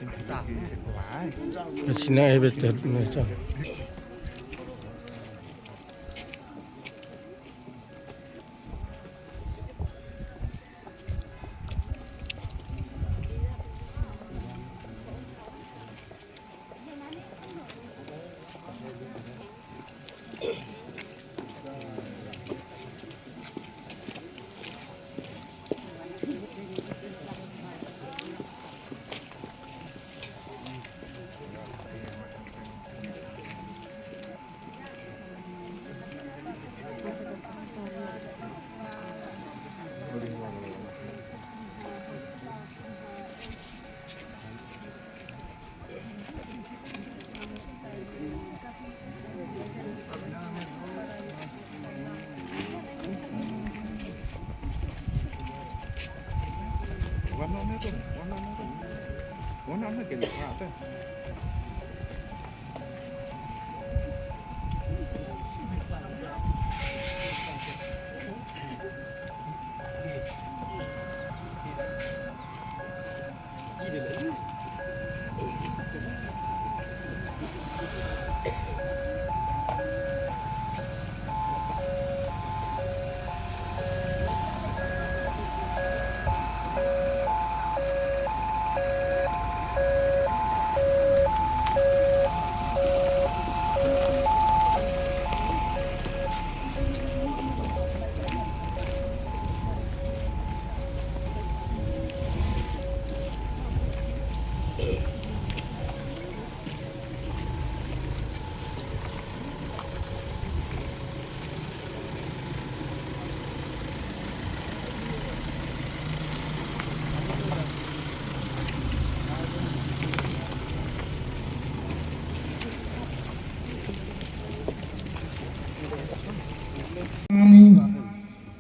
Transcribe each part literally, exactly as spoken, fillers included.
Ka china ai better na cha.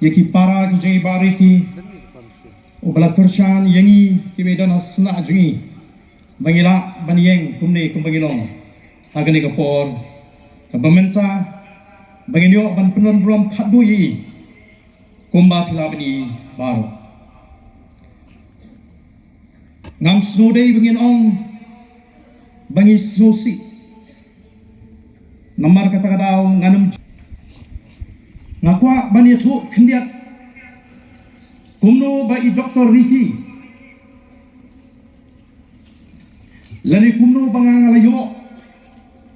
Ïa ki para ki jong i Bah Ricky, uba la kyrshan ïa ngi kiba don ha shnat jong ngi, ba ngi lah ban ïeng kumne kumba ngi long ha kane ka por kaba mynta, ba ngin ïoh ban pynrem burom khadduh ïa i kumba phi lah ban i baroh. Ngam sngewdei ba ngin ong ba ngi sngewsih. Namar kata ka daw ngan ym, nga kwah ban ïathuh khyndiat kumno ba i Doktor Ricky, lane kumno ba nga nga la ïoh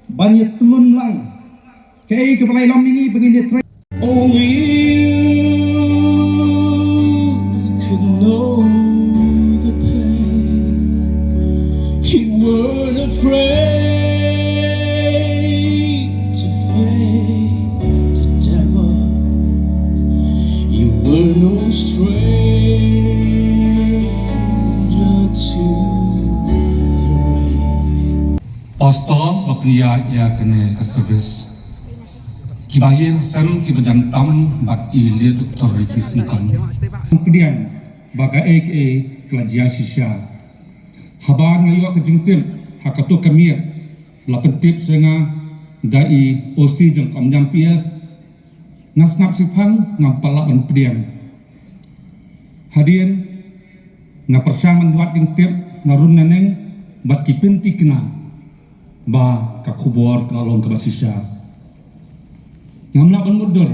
ban ïatylli lang kaei kaba la ïalam ïa ngi ba ngin ïatrei. Only you could know the pain. You weren't afraid to face the devil. You were no stranger to the rain. Pastor ba pynïaid ïa kane ka service. Kiba ïeng sem kiba jan tam bad i Lia Doktor Ricky Syngkon. Pdiang ba kaei kaei ka la jia shisha. Haba nga ïoh ka jingtip ha kato ka miet, la pyntip sha nga da i O C jong ka Umjam P S. Nga sngap shiphang, ngam pat lah ban pdiang. Hadien nga pyrshang ban wad jingtip na run na neng bad ki pynthikna ba ka khubor ka la long kaba shisha. Ngam lah ban mutdur.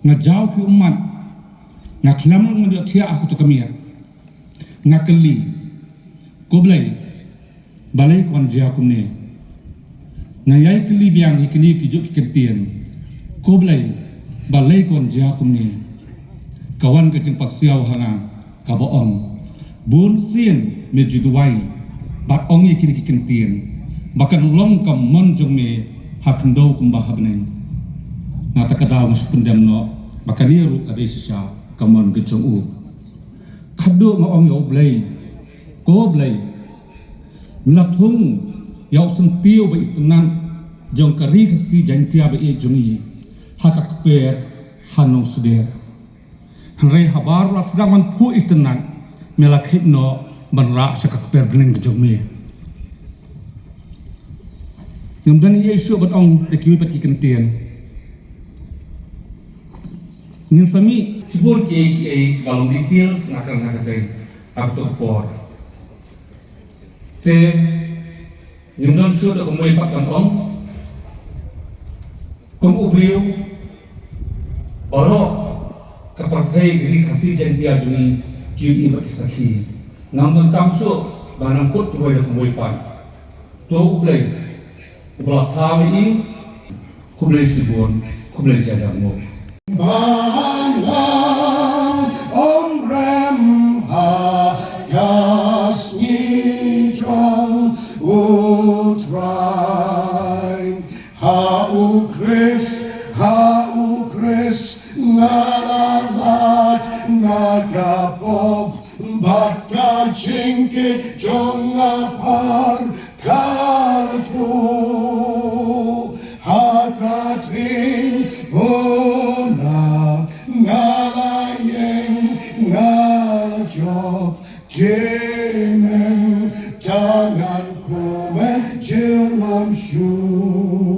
Nga jaw ki ummat. Nga khlem ban ïohthiah ha kato ka miet. Nga kylli, ko Blei, balei ka wan jia kumne? Nga ïai kylli biang ïa kine ki juk ki kyntien, ko Blei, balei ka wan jia kumne? Ka wan ka jingpasiaw ha nga kaba ong, bun sien me ju duwai bad ong ïa kine ki kyntien ba kan long ka mon jong me ha khyndew kumba ha bneng. Nangta ka daw nga shu pyndem noh ba kane ruh ka dei shisha ka mon ka jong u. Khadduh nga ong ïa u Blei, ko Blei, me la thung ïa u syntiew ba itynnad jong ka Ri Khasi Jaiñtia ba ïeit jong ngi ha ka kper ha Nongsder. Hynrei haba ruh la sdang ban phuh itynnad, me la kheit noh ban rah sha ka kper bneng ka jong me. Ngam don ei ei shuh ban ong da kiwei pat ki kyntien. Ngin sa mih shibun kiei kiei ba long details na ka, na ka dei ha kato ka por. Te ngim don shuh da kumwei pat ban ong. Kum u briew baroh ka pyrthei ka ri Khasi Jaiñtia jong ngi ki ïohi bad ki sakhi. Ngam donkam shuh ba nang kut kiwei da kumwei pat. To U Blei uba la thaw ïa i. Khublei shibun, khublei shihajar nguh. Ba ngan ym rem ha ka sngi jong U Trai. Ha U Khrist, ha U Khrist nga la lait na ka pop, bad ka jingkit jong nga par kyrkhu. Ha ka Tringhuna nga la ïeng, nga la jop, te mynta ngan kmen jinglam shuh.